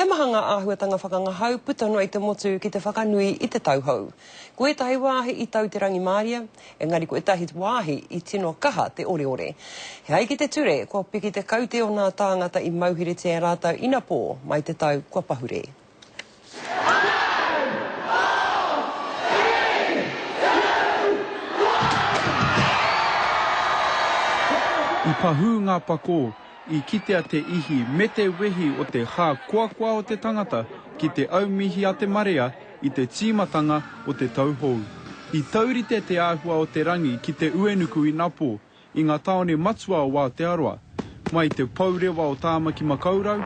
He maha ngā āhuatanga whakangahau puta noa i te motu ki te whakanui i te tau hou. Ko ētahi wāhi i tau te rangimārie, engari ko ētahi wāhi i tino kaha te oreore. He ai ki te ture, kua piki te kaute o nā tāngata i mauheretia e rātou inapō mai te tau kua pahure. I pahū ngā pakō, i kitea te ihi me te wehi o te hākoakoa o te tangata ki te aumihi a te marea i te tīmatanga o te tau hou. I taurite te āhua o te rangi ki te uenuku inapō i ngā tāone matua o Aotearoa, mai i te pourewa o Tāmaki Makaurau,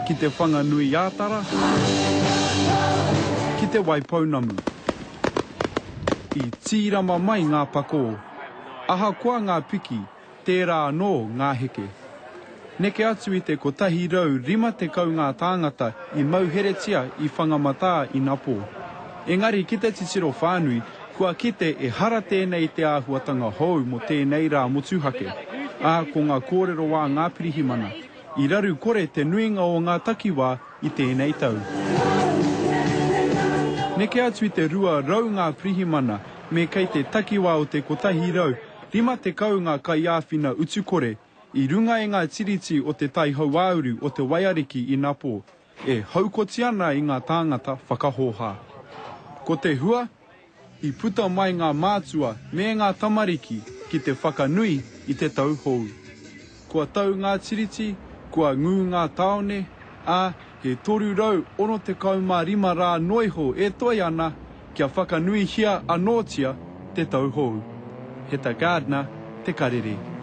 ki Te Whanganui-ā-Tara, ki Te Waipounamu. I tīrama mai ngā pakō. Ahakoa ngā piki, tērā anō ngā heke. Neke atu i te 150 ngā tāngata i mauheretia i Whangamatā inapō. Engari ki te titiro whānui, kua kite ehara tēnei i te āhuatanga hou mō tēnei rā motuhake, ā, ko ngā kōrero ā ngā pirihimana, i raru kore te nuinga o ngā takiwā i tēnei tau. Neke atu i te 200 ngā pirihimana me kei te takiwā o te 150 ngā kaiāwhina utukore i runga i ngā tiriti o te tai hauāuru o Te Waiariki inapō, e haukoti ana i ngā tāngata whakahōhā. Ko te hua, i puta mai ngā mātua me ngā tamariki ki te whakanui i te tau hou. Kua tau ngā tiriti, kua ngū ngā tāone, ā, he 365 rā noa iho e toe ana kia whakanuihia anōtia te tau hou. Heta Gardner, Te Karere.